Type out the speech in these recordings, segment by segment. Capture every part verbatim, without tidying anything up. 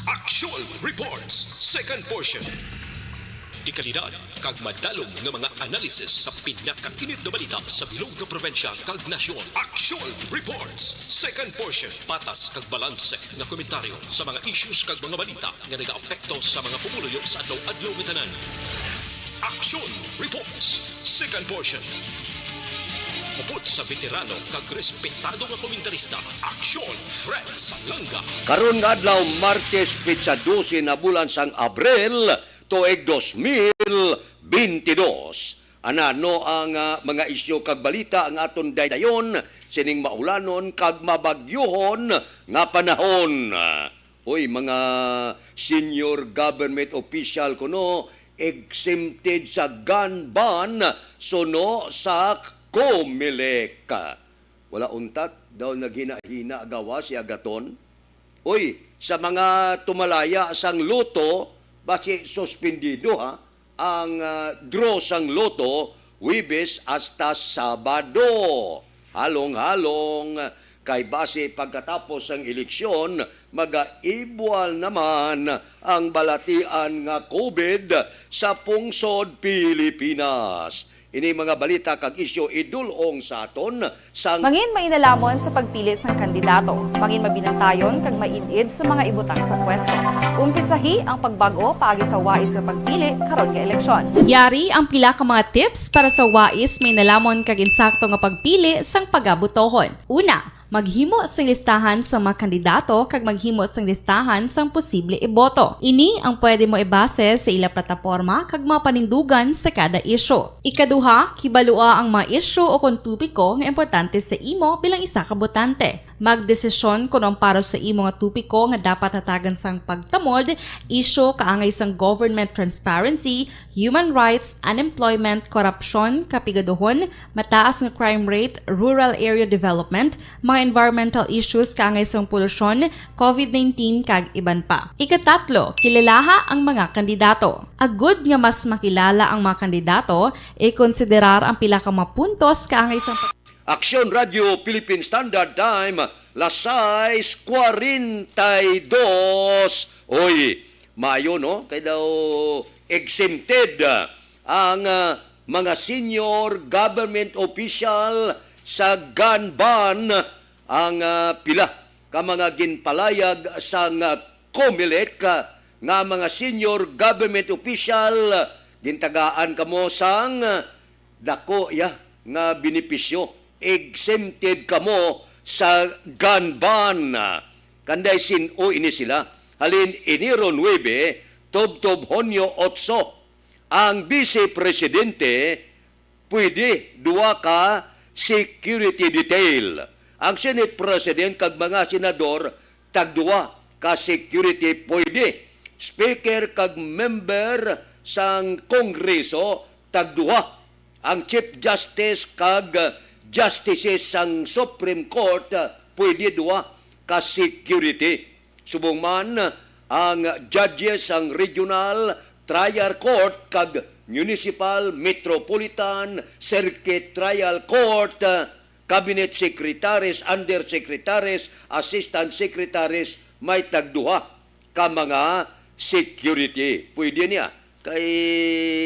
Action Reports, second portion. Dekalidad kag madalom nga mga analisis sa pinakainit nga balita sa bilog nga probinsya kag nasyon. Action Reports, second portion. Patas kag balanse nga komentaryo sa mga issues kag mga balita nga nagaapekto sa mga pumuluyo sa adlaw-adlaw nga tanan. Action Reports, second portion. Upod sa veterano kag respetado nga komentarista, Action Fred Salanga. Karon nga adlaw, Martes, petsa dose na bulan sang Abril, tuig dos mil bentidós. Ano ang, ah, mga isyu kag balita ang aton daydayon sining maulanon kag mabagyohon nga panahon? Uy, mga senior government official kuno exempted sa gun ban suno sa Comelec. Wala untat daw naghina-hina gawa si Agaton. Uy, sa mga tumalaya sang lotto, basi suspendido, ha, ang, ah, draw sang lotto, Huwebes hasta Sabado. Halong-halong, kay basi pagkatapos sang eleksyon, magaibwal naman ang balatian nga COVID sa pungsod Pilipinas. Ini mga balita kag isyu idul-ong sa aton sang Mangin mainalamon sa pagpili sang kandidato. Mangin mabinantayon kag maid-id sa mga ibutang sa pwesto. Umpisahi ang pagbag-o paagi sa wais nga pagpili karon nga eleksyon. Yari ang pila ka mga tips para sa wais, mainalamon kag insakto nga pagpili sang pagabotohon. Una, maghimo sing listahan sa mga kandidato kag maghimo sing listahan sang posible iboto. Ini ang pwede mo ibase sa ila plataporma kag mga panindugan sa kada isyu. Ikaduha, kibalua ang mga isyu o kon topiko nga importante sa imo bilang isa ka botante. Magdesisyon kon ang para sa imo nga topiko nga dapat hatagan sang pagtamod, isyu kaangay sang government transparency, human rights, unemployment, korupsyon, kapigaduhon, mataas nga crime rate, rural area development, mga environmental issues kaangay sang polusyon, COVID nineteen, kag iban pa. Ikatatlo, kilalaha ang mga kandidato. Agud nga mas makilala ang mga kandidato, ikonsiderar ang pila ka mga puntos kaangay sang Action Radio Philippine Standard Time, las sais cuarenta y dos. Oy, maayo, no? Kay daw exempted, ah, ang, ah, mga senior government official sa gun ban, ang, ah, pila ka mga ginpalayag sang, ah, Comelec, ah, nga mga senior government official, gintagaan kamo sang, ah, dako ya nga benepisyo. Exempted kamo sa gun ban. Kanday sin-o ini sila. Halin Enero nuebe, tubtob Hunyo otso. Ang Vice Presidente pwede duha ka security detail. Ang Senate President kag mga senador, tagduha ka security pwede. Speaker kag member sang Kongreso, tagduha. Ang Chief Justice kag justices sang Supreme Court, pwede duha ka security. Subong man, ang judges sang Regional Trial Court kag Municipal, Metropolitan, Circuit Trial Court, Cabinet Secretaries, Undersecretaries, Assistant Secretaries, may tagduha ka mga security. Pwede niya. Kay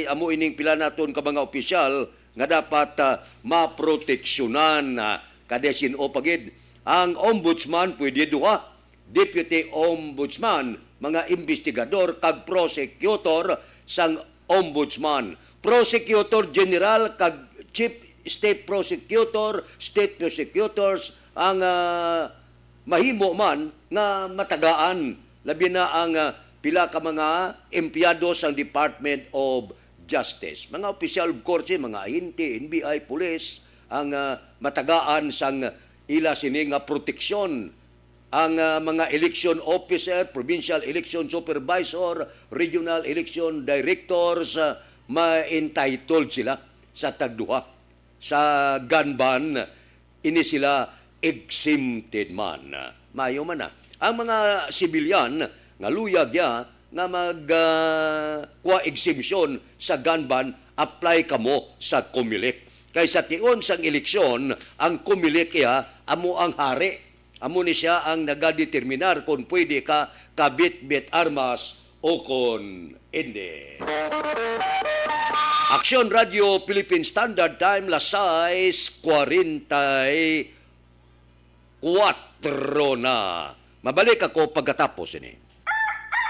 amo ining pila naton ka mga opisyal nga dapat, ah, maproteksyonan, ah, kada sin-o pa gid. Ang ombudsman pwede duha, deputy ombudsman, mga investigador kag prosecutor sang ombudsman, prosecutor general kag chief state prosecutor, state prosecutors ang, ah, mahimo man nga matagaan, labi na ang, ah, pila ka mga empleyado sang Department of Justice. Mga opisyal, of course, eh, mga ahente, N B I, pulis, ang, ah, matagaan sang ila sini nga proteksyon. Ang, ah, mga election officer, provincial election supervisor, regional election directors, ah, ma-entitled sila sa tagduha sa gun ban, ini sila exempted man. Maayo man na. Ang mga sibilyan nga luyag ya nga mag, ah, kuha exemption sa gun ban, apply kamo sa Comelec. Kay sa tion sang eleksyon, ang Comelec iya amo ang hari. Amo ni siya ang nagadeterminar kon pwede ka kabitbit armas o kon hindi. Aksyon Radyo Philippine Standard Time, las sais cuarenta y cuatro na. Mabalik ako pagkatapos ini.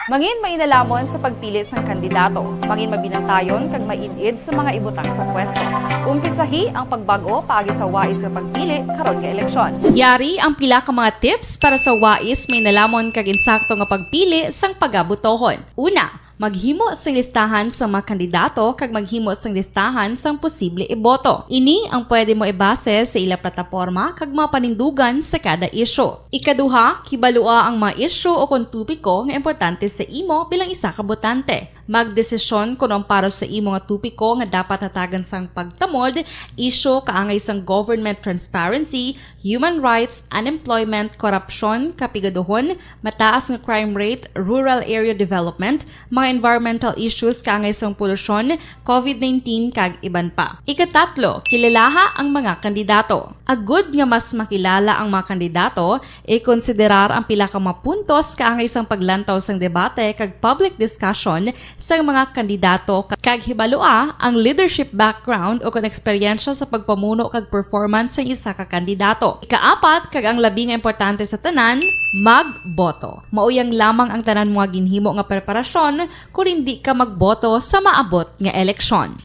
Mangin mainalhamon sa pagpili sang kandidato. Mangin mabinantayon kag maid-id sa mga ibutang sa pwesto. Umpisahi ang pagbag-o paagi sa wais nga pagpili karon nga eleksyon. Yari ang pila ka mga tips para sa wais, mainalamon kag insakto nga pagpili sang pagabotohon. Una, maghimo sing listahan sa mga kandidato kag maghimo sing listahan sang posible iboto. Ini ang pwede mo ibase sa ila plataporma kag mga panindugan sa kada isyu. Ikaduha, kibalua ang mga isyu o kon topiko nga importante sa imo bilang isa ka botante. Magdesisyon kon ang para sa imo nga topiko nga dapat hatagan sang pagtamod, isyu kaangay sang government transparency, human rights, unemployment, korupsyon, kapigaduhon, mataas nga crime rate, rural area development, mga environmental issues kaangay sang polusyon, covid nineteen, kag iban pa. Ikatatlo, kilalaha ang mga kandidato. Agud nga mas makilala ang mga kandidato, ikonsiderar ang pila ka mga puntos kaangay sang paglantaw sang debate kag public discussion sang mga kandidato, kag hibalua ang leadership background o kon eksperyensya sa pagpamuno kag performance sang isa ka kandidato. Ikaapat, kag ang labi nga importante sa tanan, magboto. Mauyang lamang ang tanan mo nga ginhimo nga preparasyon kon indi ka magboto sa maabot nga eleksyon.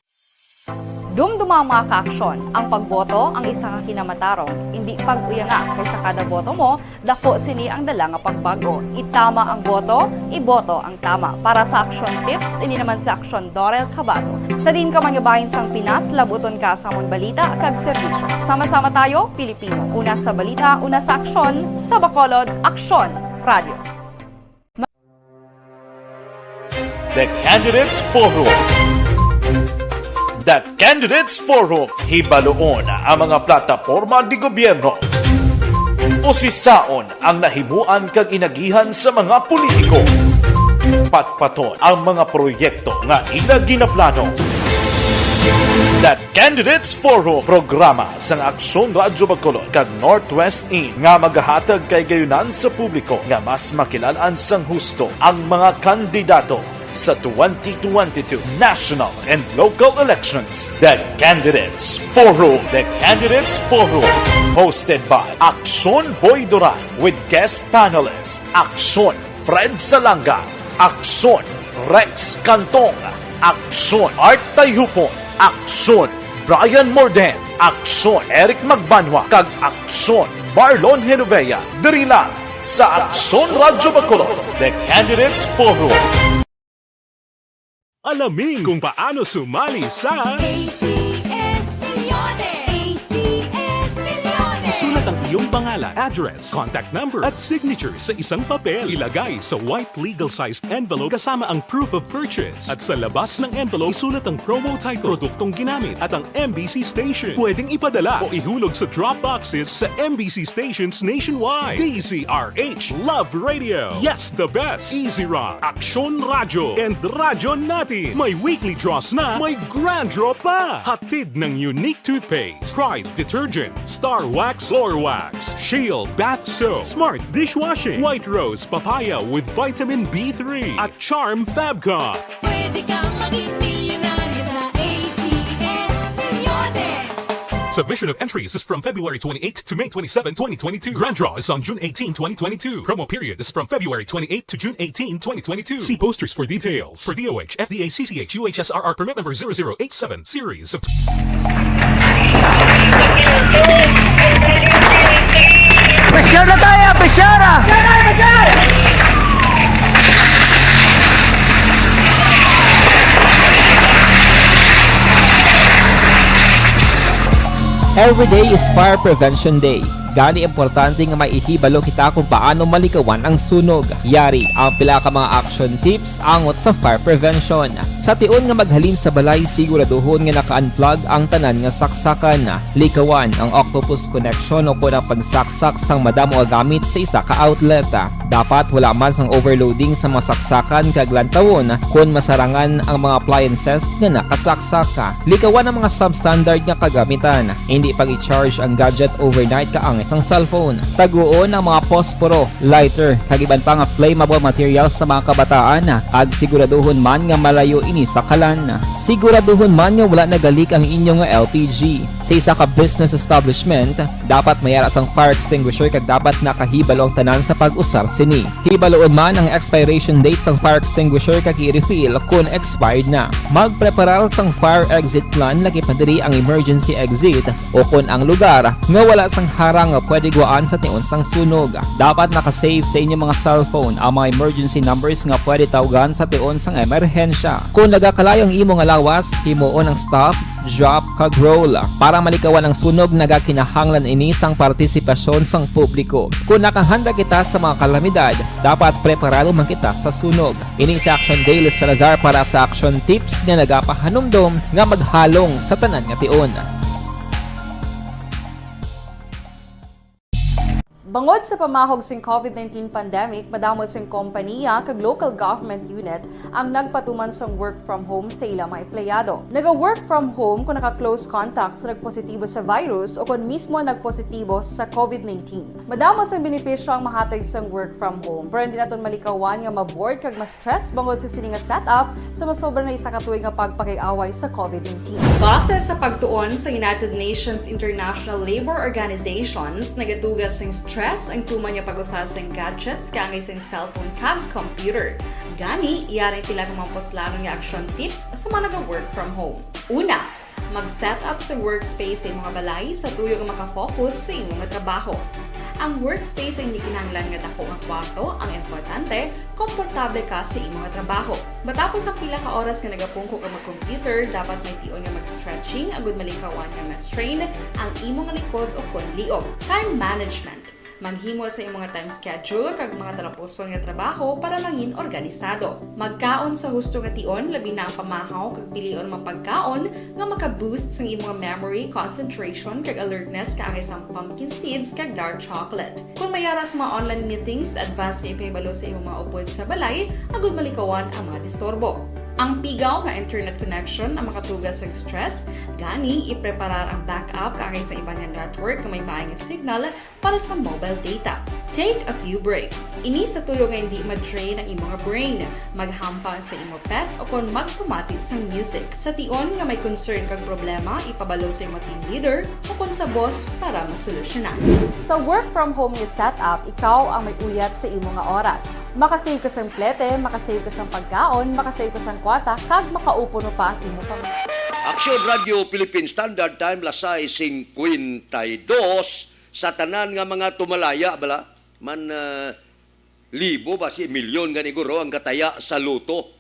Dumduma ang mga kaaksyon. Ang pagboto ang isa ka kinamatarong. Indi pag-uyanga, kay sa kada boto mo, dako sini ang dala nga pagbago. Itama ang boto, iboto ang tama. Para sa Aksyon Tips, ini naman si Aksyon Dorel Cabato. Sa diin ka man nga bahin sang Pinas, labuton ka sa amon balita kag serbisyo. Sama-sama tayo, Pilipino. Una sa balita, una sa aksyon, sa Bacolod, Aksyon Radio. The Candidates Forum. The Candidates Forum, hibaluon ang mga plataporma di gobyerno. Usisaon ang nahimuan kag inagihan sa mga politiko. Patpaton ang mga proyekto nga ila ginaplano. The Candidates Forum, programa sang Aksyon Radyo Bacolod kag Northwest In nga magahatag kahigayonan sa publiko nga mas makilal-an sang husto ang mga kandidato sa twenty twenty-two national and local elections. The Candidates Forum. The Candidates Forum, hosted by Aksyon Boy Duran with guest panelist Aksyon Fred Salanga, Aksyon Rex Cantong, Aksyon Art Tayhupon, Aksyon Brian Morden, Aksyon Eric Magbanwa, kag Aksyon Marlon Genovea, diri lang sa Aksyon Radyo Bacolod, The Candidates Forum. Alamin kung paano sumali sa A C S Millones. A C S Millones. Isulat ang iyong pangalan, address, contact number, at signature sa isang papel. Ilagay sa white legal-sized envelope kasama ang proof of purchase. At sa labas ng envelope, isulat ang promo title, produktong ginamit, at ang M B C station. Pwedeng ipadala o ihulog sa drop boxes sa M B C stations nationwide. D Z R H Love Radio. Yes, the best. Easy Rock, Aksyon Radyo, and Radyo Natin. May weekly draws na, may grand draw pa. Hatid ng Unique Toothpaste, Pride Detergent, Star Wax Floor Wax, Shield Bath Soap, Smart Dishwashing, White Rose Papaya with Vitamin B three, at Charm Fabcon. Pwede kang maging milyonaryo sa A C S Millones. Submission of entries is from February twenty-eighth to May twenty-seven, twenty twenty-two. Grand draw is on June eighteen, twenty twenty-two. Promo period is from February twenty-eighth to June eighteen, twenty twenty-two. See posters for details. For D O H, F D A, C C H, U H S R R permit number zero zero eight seven, series of Pressure na tayo, pressure! Every day is Fire Prevention Day. Gani, importante nga maihibalo kita kung paano malikawan ang sunog. Yari ang pila ka mga action tips angot sa fire prevention. Sa tion nga maghalin sa balay, siguraduhon nga naka-unplug ang tanan nga saksakan. Likawan ang octopus connection o kon ang pagsaksak sang madamo nga gamit sa isa ka outlet. Dapat wala man sang overloading sa mga saksakan kag lantawon kon masarangan ang mga appliances nga nakasaksak. Likawan ang mga substandard nga kagamitan. Hindi pag-i-charge ang gadget overnight kaangay sang cellphone. Taguon ang mga posporo, lighter, kag iban pa nga flammable materials sa mga kabataan, kag siguraduhon man nga malayo ini sa kalan. Siguraduhon man nga wala nagalik ang inyo nga L P G. Sa isa ka business establishment, dapat may ara sang fire extinguisher kag dapat nakahibalo ang tanan sa pag-usar sini. Hibaluon man ang expiration date sang fire extinguisher kag i-refill kon expired na. Magpreparar sang fire exit plan, lakip na diri ang emergency exit o kon ang lugar nga wala sang harang nga pwede guwaan sa tion sang sunog. Dapat naka-save sa inyo mga cellphone ang mga emergency numbers nga pwede tawgan sa tion sang emerhensya. Kon nagakalayo ang imo nga lawas, himuon ang stop, drop, kag roll. Para malikawan ang sunog, nagakinahanglan ini sang partisipasyon sang publiko. Kon nakahanda kita sa mga kalamidad, dapat preparado man kita sa sunog. Ini si Action Daily Salazar para sa Action Tips nga nagapahanumdom nga maghalong sa tanan nga tion. Bangod sa pamahog sing COVID nineteen pandemic, madamo sing kompaniya kag local government unit ang nagpatuman sang work from home sa ila mga empleyado. Naga-work from home kung naka-close contact sa nagpositibo sa virus o kung mismo nagpositibo sa COVID nineteen. Madamo sang benepisyo ang mahatag sang work from home, pero hindi naton malikawan nga ma-bored kag ma-stress bangod sa sini nga setup sa masobra na isa ka tuig nga pagpakig-away sa COVID nineteen. Base sa pagtuon sa United Nations International Labour Organizations, nagatuga sing stress ang tuman nga pag-usar sing gadgets kaangay sing cellphone kag computer. Gani, yari ang pila ka mga puslanon nga action tips sa mga naga-work from home. Una, mag-set up sa workspace sa imong balay sa tuyo nga makafocus sa imong trabaho. Ang workspace ay hindi kinahanglan nga dako nga kwarto, ang importante, komportable ka sa imong trabaho. Matapos ang pila ka oras nga nagapungko ka mag-computer, dapat may tion nga mag-stretching agud malikawan nga ma-strain ang imong likod o kon liog. Time management. Maghimo sa imong time schedule kag mga talapuson nga trabaho para mangin organisado. Magkaon sa husto nga tion, labi na ang pamahaw kag pilion mga pagkaon nga maka-boost sang imong memory, concentration, kag alertness kaangay sang pumpkin seeds kag dark chocolate. Kung may ara sa mga online meetings, advance nga ipahibalo sa imong mga upod sa balay agud malikawan ang mga disturbo. Ang pigaw nga internet connection ang makatuga sang stress, gani ipreparar ang backup kaangay sa iban nga network nga may maay nga signal para sa mobile data. Take a few breaks. Ini sa tuyo nga hindi ma-drain ang imong brain. Maghampang sa imo pet o kon magpamati sang music. Sa tion nga may concern kag problema, ipabalo sa imo team leader o kon sa boss para masolusyonan. Sa work from home nga setup, ikaw ang may uyat sa imo nga oras. Makasave ka sang plete, makasave ka sang pagkaon, makasave ka sang kwarta, kag makaupo pa ang imo pamilya. Aksyon Radio Philippine Standard Time, las sais singkwenta y dos. Sa tanan nga mga tumalaya, bala, man, ah, libo ba si milyon gani guro ang gataya sa Lotto.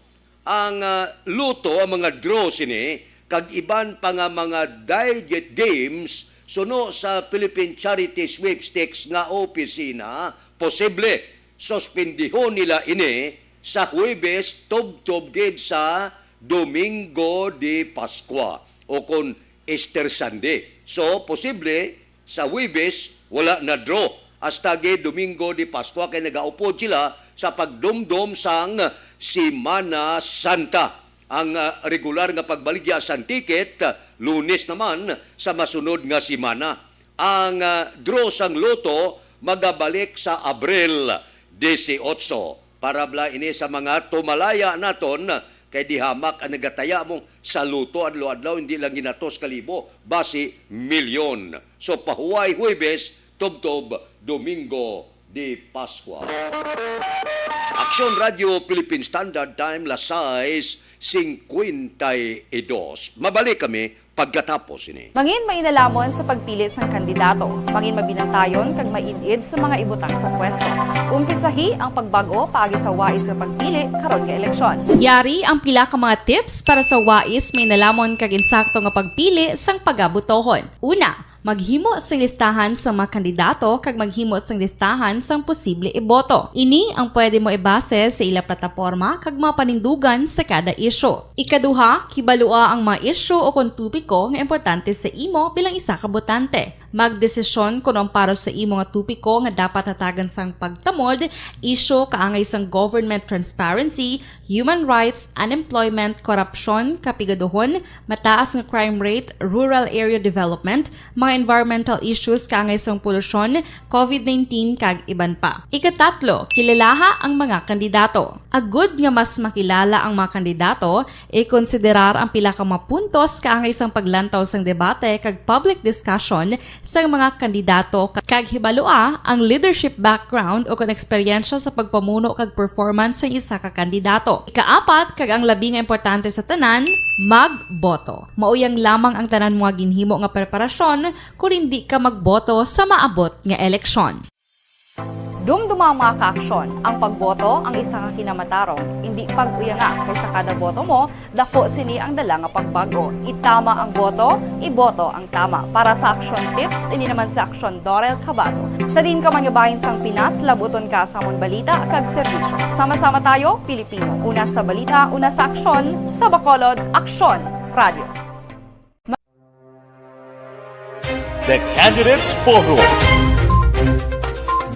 Ang, ah, Lotto, ang mga draw sini, kag iban pa nga mga digit games suno sa Philippine Charity Sweepstakes nga opisina, posible suspendihon nila ini sa Huwebes tubtob gid sa Domingo de Pascua o kon Easter Sunday. So, posible sa Huwebes, wala na draw. Hasta gid Domingo de Pascua kay nagaupod sila sa pagdumdom sang Semana Santa. Ang, ah, regular nga pagbaligya sang ticket, ah, Lunes naman sa masunod nga semana. Ang, ah, draw sang Lotto magabalik sa Abril dieciocho. Para bala ini sa mga tumalaya naton, kay di hamak ang nagataya mo sa Lotto adlaw-adlaw, hindi lang ginatos ka libo, basi milyon. So, pahuway Huwebes, tubtob Domingo de Pascua. Aksyon Radio Philippine Standard Time, las sais singkwenta y dos. Mabalik kami pagkatapos ini. Mangin mainalamon sa pagpili sang kandidato. Mangin mabinantayon kag maid-id sa mga ibutang sa pwesto. Umpisahi ang pagbag-o paagi sa wais nga pagpili karon nga eleksyon. Yari ang pila ka mga tips para sa wais, mainalamon kag insakto nga pagpili sang pagabotohon. Una, maghimo sing listahan sa mga kandidato kag maghimo sing listahan sang posible iboto. Ini ang pwede mo ibase sa ila plataporma kag mga panindugan sa kada isyu. Ikaduha, kibalua ang mga isyu o kon topiko nga importante sa imo bilang isa ka botante. Magdesisyon kon ang para sa imo nga topiko nga dapat hatagan sang pagtamod, isyu kaangay sang government transparency, human rights, unemployment, korupsyon, kapigaduhon, mataas nga crime rate, rural area development, mga environmental issues kaangay sang polusyon, covid nineteen, kag iban pa. Ikatatlo, kilalaha ang mga kandidato. Agud nga mas makilala ang mga kandidato, ikonsiderar ang pila ka mga puntos kaangay sang paglantaw sang debate kag public discussion sang mga kandidato, kag hibalua ang leadership background o kon eksperyensya sa pagpamuno kag performance sang isa ka kandidato. Ikaapat, kag ang labi nga importante sa tanan, magboto. Mao yang lamang ang tanan mga ginhimo nga preparasyon kung hindi ka magboto sa maabot nga eleksyon. Dumduma ang mga kaaksyon. Ang pagboto ang isa ka kinamatarong. Hindi pag-uyanga, kay sa kada boto mo, dako sini ang dala nga pagbago. Itama ang boto, iboto ang tama. Para sa Aksyon Tips, ini naman si Aksyon Dorel Cabato. Sa diin ka man nga bahin sang Pinas, labuton ka sa amon balita kag serbisyo. Sama-sama tayo, Pilipino. Una sa balita, una sa aksyon, sa Bacolod, Aksyon Radio. The Candidates Forum.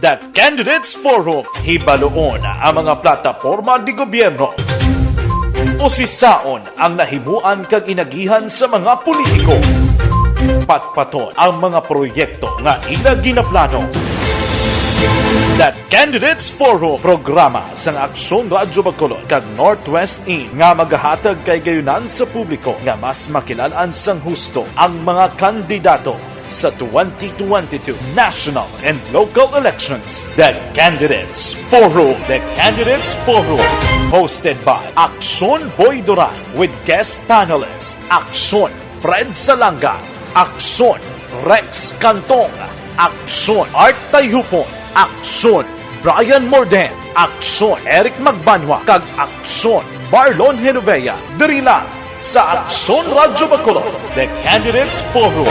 The Candidates Forum, hibaluon ang mga plataporma de gobyerno. Usisaon ang nahimuan kag inagihan sa mga politiko. Patpaton ang mga proyekto nga ila ginaplano. The Candidates Forum, programa sang Aksyon Radyo Bacolod kag Northwest In nga magahatag kahigayonan sa publiko nga mas makilalaan sang husto ang mga kandidato sa twenty twenty-two national and local elections. The Candidates Forum. The Candidates Forum, hosted by Aksyon Boy Duran with guest panelist Aksyon Fred Salanga, Aksyon Rex Cantong, Aksyon Art Tayhupon, Aksyon Brian Morden, Aksyon Eric Magbanwa, kag Aksyon Marlon Genovea. Diri lang sa Aksyon Radyo Bacolod, The Candidates Forum.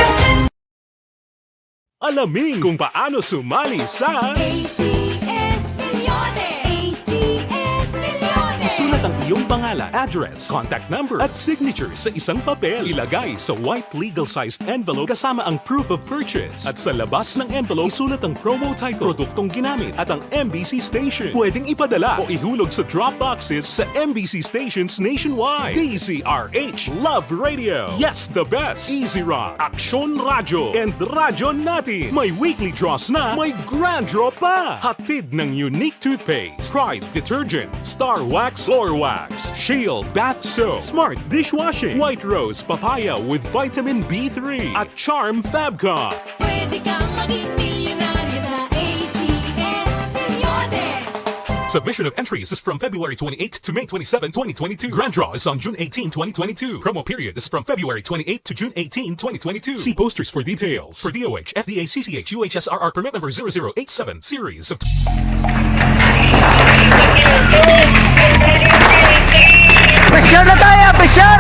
Alamin kung paano sumali sa A C S Millones. A C S Millones. Isulat ang iyong pangalan, address, contact number, at signature sa isang papel. Ilagay sa white legal-sized envelope kasama ang proof of purchase. At sa labas ng envelope, isulat ang promo title, produktong ginamit, at ang M B C station. Pwedeng ipadala o ihulog sa drop boxes sa M B C stations nationwide. D Z R H Love Radio. Yes, the best. Easy Rock, Aksyon Radyo, and Radyo Natin. May weekly draws na, may grand draw pa. Hatid ng Unique Toothpaste, Pride Detergent, Star Wax Floor Wax, Shield Bath Soap, Smart Dishwashing, White Rose Papaya with Vitamin B three, at Charm Fabcon. Pwede kang maging milyonaryo sa A C S Millones. Submission of entries is from February twenty-eighth to May twenty-seven, twenty twenty-two. Grand draw is on June eighteen, twenty twenty-two. Promo period is from February twenty-eighth to June eighteen, twenty twenty-two. See posters for details. For D O H, F D A, C C H, U H S R R permit number zero zero eight seven, series of Pressure na tayo! Pressure!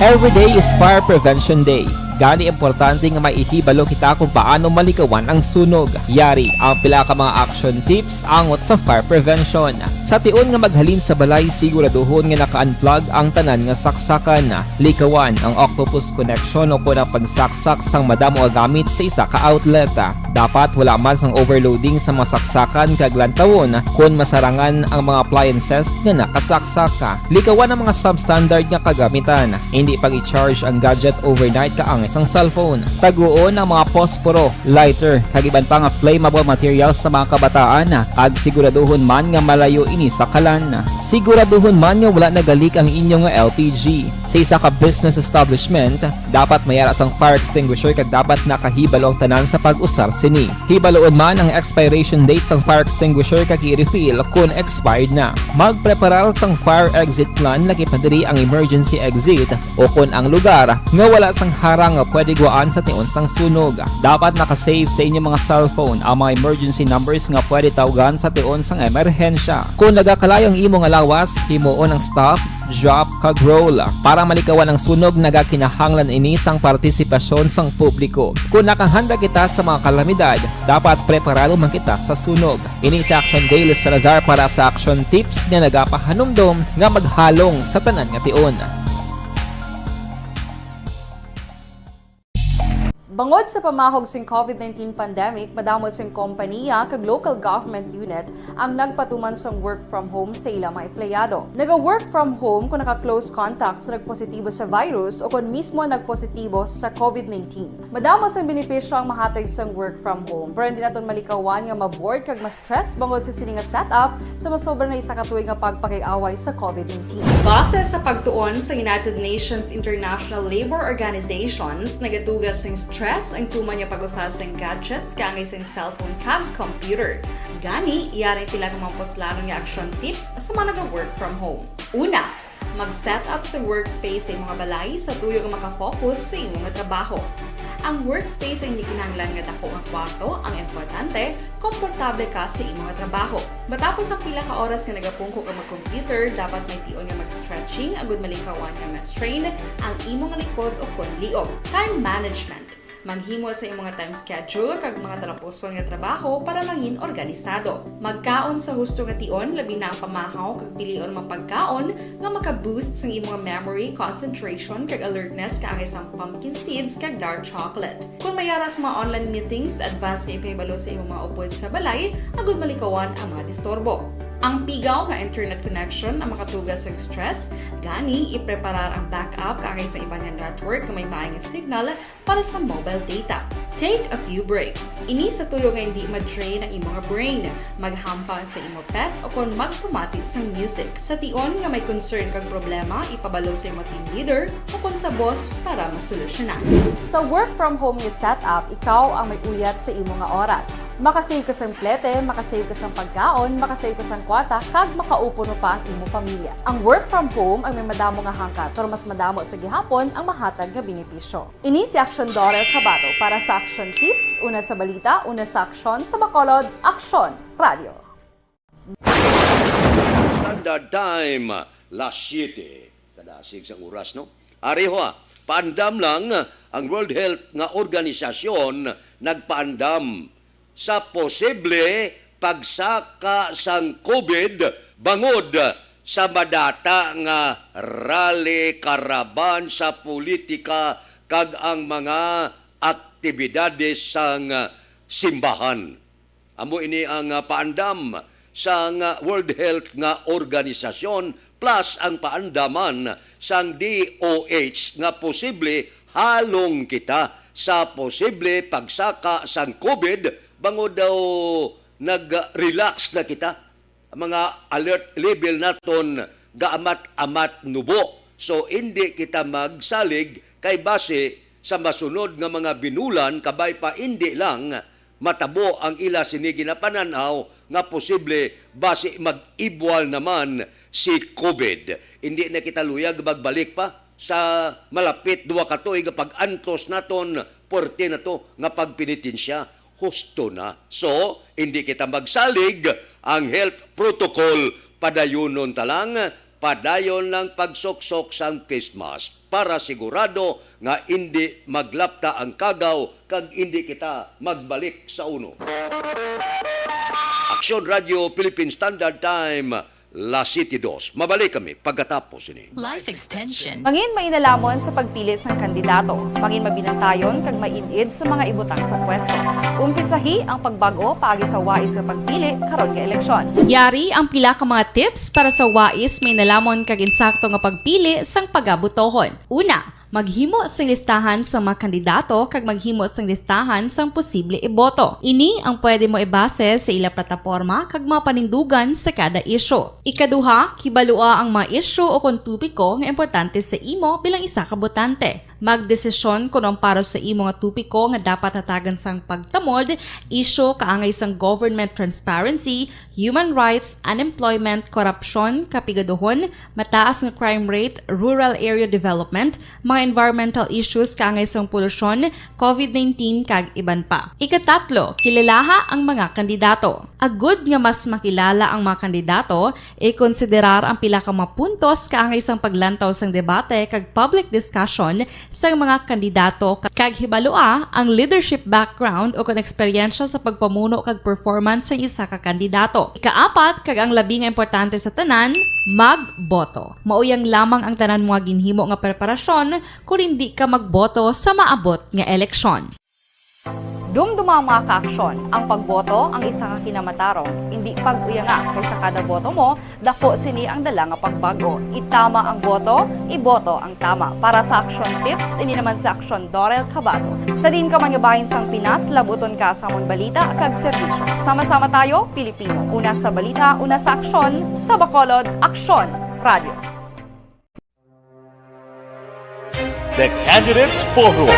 Every day is Fire Prevention Day. Gani, importante nga maihibalo kita kung paano malikawan ang sunog. Yari ang pila ka mga action tips angot sa fire prevention. Sa tion nga maghalin sa balay, siguraduhon nga naka-unplug ang tanan nga saksakan. Likawan ang octopus connection o kon ang pagsaksak sang madamo nga gamit sa isa ka outlet. Dapat wala man sang overloading sa mga saksakan kag lantawon kon masarangan ang mga appliances nga nakasaksak. Likawan ang mga substandard nga kagamitan. Indi pag-i-charge ang gadget overnight kaangay sang cellphone. Taguon ang mga posporo, lighter, kag iban pa nga flammable materials sa mga kabataan, kag siguraduhon man nga malayo ini sa kalan. Siguraduhon man nga wala nagalik ang inyo nga L P G. Sa isa ka business establishment, dapat may ara sang fire extinguisher kag dapat nakahibalo ang tanan sa pag-usar sini. Hibaluon man ang expiration date sang fire extinguisher kag i-refill kon expired na. Magpreparar sang fire exit plan, lakip na diri ang emergency exit o kon ang lugar nga wala sang harang nga pwede gwaan sa tion sang sunog. Dapat naka-save sa inyong mga cellphone ang mga emergency numbers nga pwede tawgan sa tion sang emerhensya. Kon nagakalayo ang imo nga lawas, himuon ang stop, drop, kag roll. Para malikawan ang sunog, nagakinahanglan ini sang partisipasyon sang publiko. Kon nakahanda kita sa mga kalamidad, dapat preparado man kita sa sunog. Ini si Action Dale Salazar para sa Action Tips nga nagapahanumdom nga maghalong sa tanan nga tion. Bangod sa pamahog sing COVID nineteen pandemic, madamo sing kompaniya kag local government unit ang nagpatuman sang work from home sa ila mga empleyado. Naga-work from home kung naka-close contact sa nagpositibo sa virus o kon mismo nagpositibo sa COVID nineteen. Madamo sang benepisyo ang mahatag sang work from home, pero hindi naton malikawan nga ma-bored kag ma-stress bangod sa sini nga setup sa masobra na isa ka tuig nga pagpakig-away sa COVID nineteen. Base sa pagtuon sa United Nations International Labour Organizations, nagatuga sing stress ang tuman nga pag-usa sing gadgets kaangay sing cellphone kag computer. Gani, yari ang pila ka mga puslanon nga action tips sa mga naga-work from home. Una, mag-set up sa workspace sa imong balay sa tuyo nga makafocus sa imong trabaho. Ang workspace ay hindi kinahanglan nga dako nga kwarto, ang importante, komportable ka sa imong trabaho. Matapos ang pila ka oras nga nagapungko ka mag-computer, dapat may tion nga mag-stretching agud malikawan nga ma-strain ang imong likod o kon liog. Time management. Maghimo sa imong time schedule kag mga talapuson nga trabaho para mangin organisado. Magkaon sa husto nga tion, labi na ang pamahaw kag pilion mga pagkaon nga maka-boost sang imong memory, concentration, kag alertness kaangay sang pumpkin seeds kag dark chocolate. Kung may ara sa mga online meetings, advance nga ipahibalo sa imong mga upod sa balay agud malikawan ang mga disturbo. Ang pigaw nga internet connection ang makatuga sa stress, gani ipreparar ang backup kaangay sa iban nga network nga may maay nga signal para sa mobile data. Take a few breaks. Ini sa tuyo nga hindi ma-drain ang imong brain. Maghampang sa imo pet o kon magpamati sang music. Sa tion nga may concern kag problema, ipabalo sa imo team leader o kon sa boss para masolusyonan. Sa work from home nga setup, ikaw ang may uyat sa imo nga oras. Makasave ka sang plete, makasave ka sang pagkaon, makasave ka sang kwarta, kag makaupuno pa ang imo pamilya. Ang work from home ang may madamo nga hangkat, pero mas madamo sa gihapon ang mahatag nga benepisyo. Ini si Action Daughter Kabato para sa Action Tips, una sa balita, una sa aksyon, sa Bacolod, Aksyon Radio. Standard Time, las siete. Kadasig sang oras, no? Ari ho, ah, paandam lang, ang World Health nga Organisasyon nagpaandam sa posible pagsaka sang COVID bangod sa madata nga rally, karaban sa politika kag ang mga aktibidades sang simbahan. Amo ini ang, ah, paandam sang, ah, World Health nga Organisasyon plus ang paandaman sang D O H nga posible halong kita sa posible pagsaka sang COVID bangod daw nag-relax na kita. Ang mga alert level naton gaamat-amat nubo. So, indi kita magsalig kay basi sa masunod nga mga binulan, kabay pa indi lang matabo ang ila sini ginapanan-aw nga posible basi mag-ibwal naman si COVID. Indi na kita luyag magbalik pa sa malapit duha ka tuig nga pag-antos naton, puwerte na to nga pagpenitensya. Husto na. So, indi kita magsalig, ang health protocol, padayunon ta lang, padayon lang pagsuksok sang face mask para sigurado nga indi maglapta ang kagaw kag indi kita magbalik sa uno. Aksyon Radio Philippine Standard Time, las siete dos. Mabalik kami pagkatapos ini. Life Extension. Mangin mainalamon sa pagpili sang kandidato. Mangin mabinantayon kag maid-id sa mga ibutang sa pwesto. Umpisahi ang pagbag-o paagi sa wais nga pagpili karon nga eleksyon. Yari ang pila ka mga tips para sa wais, mainalamon kag insakto nga pagpili sang pagabotohon. Una, maghimo sing listahan sa mga kandidato kag maghimo sing listahan sang posible iboto. Ini ang pwede mo ibase sa ila plataporma kag mga panindugan sa kada isyu. Ikaduha, kibalua ang mga isyu o kon topiko nga importante sa imo bilang isa ka botante. Magdesisyon kon ang para sa imo nga topiko nga dapat hatagan sang pagtamod, isyu kaangay sang government transparency, human rights, unemployment, korupsyon, kapigaduhon, mataas nga crime rate, rural area development, mga environmental issues kaangay sang polusyon, COVID nineteen, kag iban pa. Ikatatlo, kilalaha ang mga kandidato. Agud nga mas makilala ang mga kandidato, ikonsiderar ang pila ka mga puntos kaangay sang paglantaw sang debate kag public discussion sang mga kandidato, kag hibalua ang leadership background o kon eksperyensya sa pagpamuno kag performance sang isa ka kandidato. Ikaapat, kag ang labi nga importante sa tanan, magboto. Mauyang lamang ang tanan mo nga ginhimo nga preparasyon kon indi ka magboto sa maabot nga eleksyon. Dumduma ang mga kaaksyon, ang pagboto ang isa ka kinamatarong, indi pag-uyanga, kay sa kada boto mo, dako sini ang dala nga pagbago. Itama ang boto, iboto ang tama. Para sa Aksyon Tips, ini naman si Aksyon Dorel Cabato. Sa diin ka man nga bahin sang Pinas, labuton ka sa amon balita kag serbisyo. Sama-sama tayo, Pilipino. Una sa balita, una sa aksyon, sa Bacolod, Aksyon Radio. The Candidates Forum.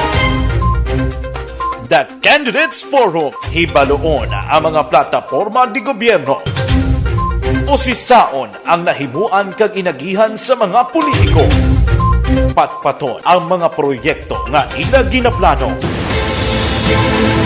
The Candidates Forum, hibaluon ang mga plataporma di gobyerno. Usisaon ang nahimuan kag inagihan sa mga politiko. Patpaton ang mga proyekto nga ila ginaplano.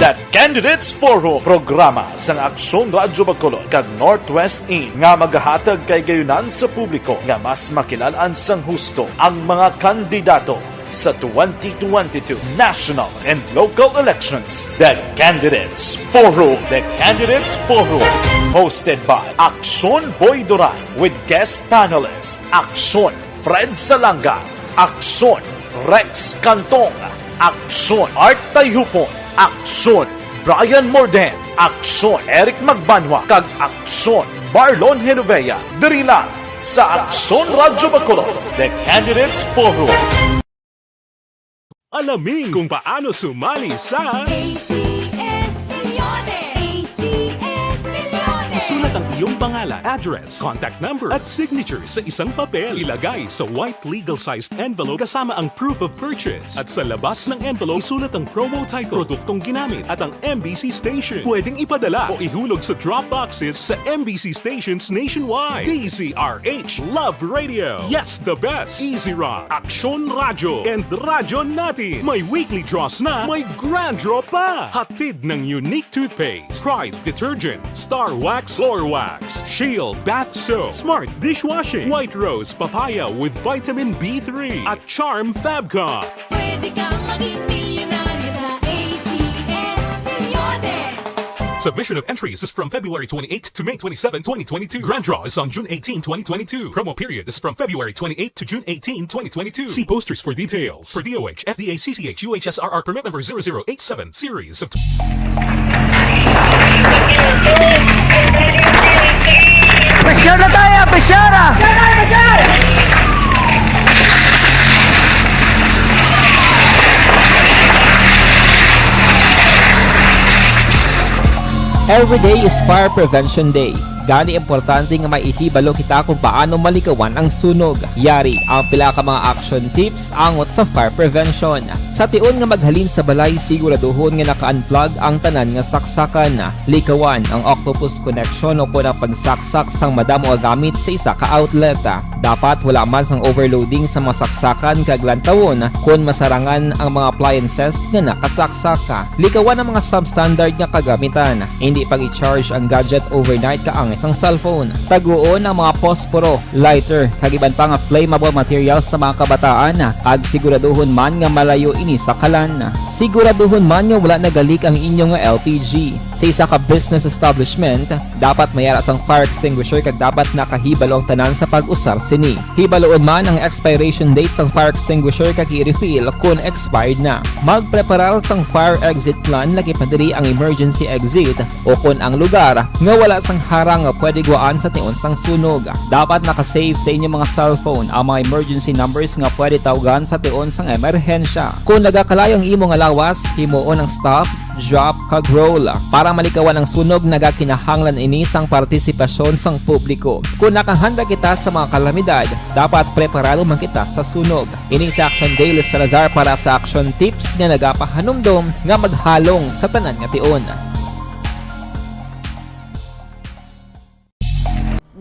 The Candidates Forum, programa sang Aksyon Radyo Bacolod kag Northwest In nga magahatag kay gayunan sa publiko nga mas makilal-an sang husto ang mga kandidato sa twenty twenty-two national and local elections. The Candidates Forum. The Candidates Forum. Hosted by Aksyon Boy Duran with guest panelist Aksyon Fred Salanga, Aksyon Rex Cantong, Aksyon Art Tayhupon, Aksyon Brian Morden, Aksyon Eric Magbanwa, kag Aksyon Marlon Genovea. Diri lang sa Aksyon Radyo Bacolod, The Candidates Forum. Alamin kung paano sumali sa ACS Millones! ACS Millones! Isulat ang iyong pangalan, address, contact number, at signature sa isang papel. Ilagay sa white legal-sized envelope kasama ang proof of purchase. At sa labas ng envelope, isulat ang promo title, produktong ginamit, at ang M B C station. Pwedeng ipadala o ihulog sa drop boxes sa M B C stations nationwide. D Z R H Love Radio. Yes, the best. Easy Rock, Aksyon Radyo, and Radyo Natin. May weekly draws na, may grand draw pa. Hatid ng Unique Toothpaste, Pride Detergent, Star Wax Floor Wax, Shield Bath Soap, Smart Dishwashing, White Rose Papaya with Vitamin B three, at Charm Fabcon. Pwede kang maging milyonaryo sa ACS Millones! Submission of entries is from February twenty-eighth to May twenty-seven, twenty twenty-two. Grand draw is on June eighteen, twenty twenty-two. Promo period is from February twenty-eighth to June eighteen, twenty twenty-two. See posters for details. For D O H, F D A, C C H, U H S R R permit number zero zero eight seven, series of Pressure na tayo! Pressure na! Every day is Fire Prevention Day. Gani importante nga may ihibalo kita kung paano malikawan ang sunog. Yari ang pila ka mga action tips angot sa fire prevention. Sa tion nga maghalin sa balay, siguraduhon nga naka-unplug ang tanan nga saksakan. Likawan ang octopus connection o kon ang pagsaksak sang madamo nga gamit sa isa ka outlet. Dapat wala man sang overloading sa mga saksakan kag lantawon kon masarangan ang mga appliances nga nakasaksak. Likawan ang mga substandard nga kagamitan. Indi pag-i-charge ang gadget overnight kaangay sang cellphone. Taguon ang mga posporo, lighter, kag iban pa nga flammable materials sa mga kabataan, kag siguraduhon man nga malayo ini sa kalan. Siguraduhon man nga wala nagalik ang inyo nga L P G. Sa isa ka business establishment, dapat may ara sang fire extinguisher kag dapat nakahibalo ang tanan sa pag-usar sini. Hibaluon man ang expiration date sang fire extinguisher kag i-refill kon expired na. Magpreparar sang fire exit plan, lakip na diri ang emergency exit o kon ang lugar nga wala sang harang nga pwede gwaan sa tion sang sunog. Dapat naka-save sa inyo mga cellphone ang mga emergency numbers nga pwede tawgan sa tion sang emerhensya. Kon nagakalayo ang imo nga lawas, himuon ang stop, drop, kag roll. Para malikawan ang sunog, nagakinahanglan ini sang partisipasyon sang publiko. Kon nakahanda kita sa mga kalamidad, dapat preparado man kita sa sunog. Ini si Action Daily Salazar para sa Action Tips nga nagapahanumdom nga maghalong sa tanan nga tion.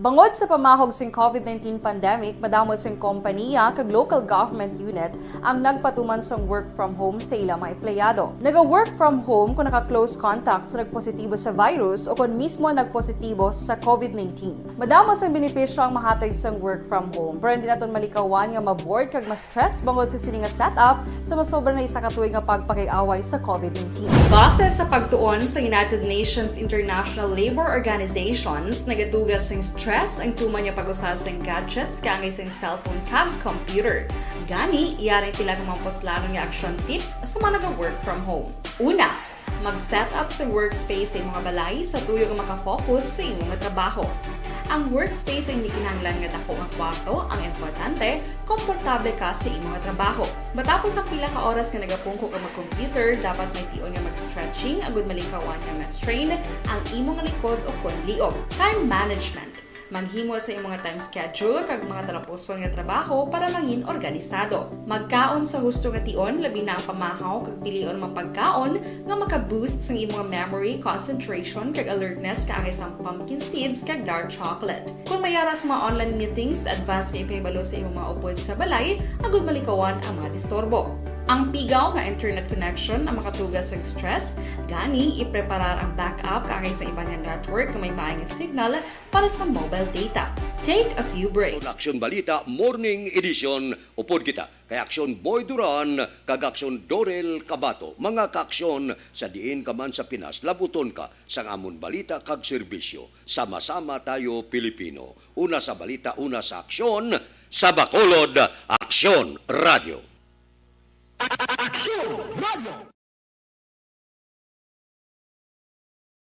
Bangod sa pamahog sing COVID nineteen pandemic, madamo sing kompaniya kag local government unit ang nagpatuman sang work from home sa ila mga empleyado. Naga-work from home kung naka-close contact sa nagpositibo sa virus o kon mismo nagpositibo sa COVID nineteen. Madamo sang benepisyo ang mahatag sang work from home, pero hindi naton malikawan nga ma-bored kag ma-stress bangod sa sini nga setup sa masobra na isa ka tuig nga pagpakig-away sa COVID nineteen. Base sa pagtuon sa United Nations International Labor Organizations, nagaduga sing stress ang tuman nga pag-usa sing gadgets kaangay sing cellphone kag computer. Gani, yari ang pila ka mga puslanon nga action tips sa mga naga-work from home. Una, Mag-set up sa workspace sa imong balay sa tuyo nga makafocus sa imong trabaho. Ang workspace ay hindi kinahanglan nga dako nga kwarto, ang importante, komportable ka sa imong trabaho. Matapos ang pila ka oras nga nagapungko ka mag-computer, dapat may tion nga mag-stretching agud malikawan nga ma-strain ang imong likod o kon liog. Time management. Maghimo sa imong time schedule kag mga talapuson nga trabaho para mangin organisado. Magkaon sa husto nga tion, labi na ang pamahaw kag pilion mga pagkaon nga maka-boost sang imong memory, concentration kag alertness kaangay sang pumpkin seeds kag dark chocolate. Kung may ara sa mga online meetings, advance nga ipahibalo sa imong mga upod sa balay agud malikawan ang mga disturbo. Ang pigaw nga internet connection ang makatuga sa stress, gani ipreparar ang backup kaangay sa iban nga network nga may maay nga signal para sa mobile data. Take a few breaks. Aksyon Balita Morning Edition, upod kita kay Aksyon Boy Duran kag Aksyon Dorel Cabato, mga kaaksyon sa diin ka man sa Pinas, labuton ka sang amon balita kag serbisyo. Sama-sama tayo, Pilipino. Una sa balita, una sa aksyon, sa Bacolod, Aksyon Radio. Aksyon Radio.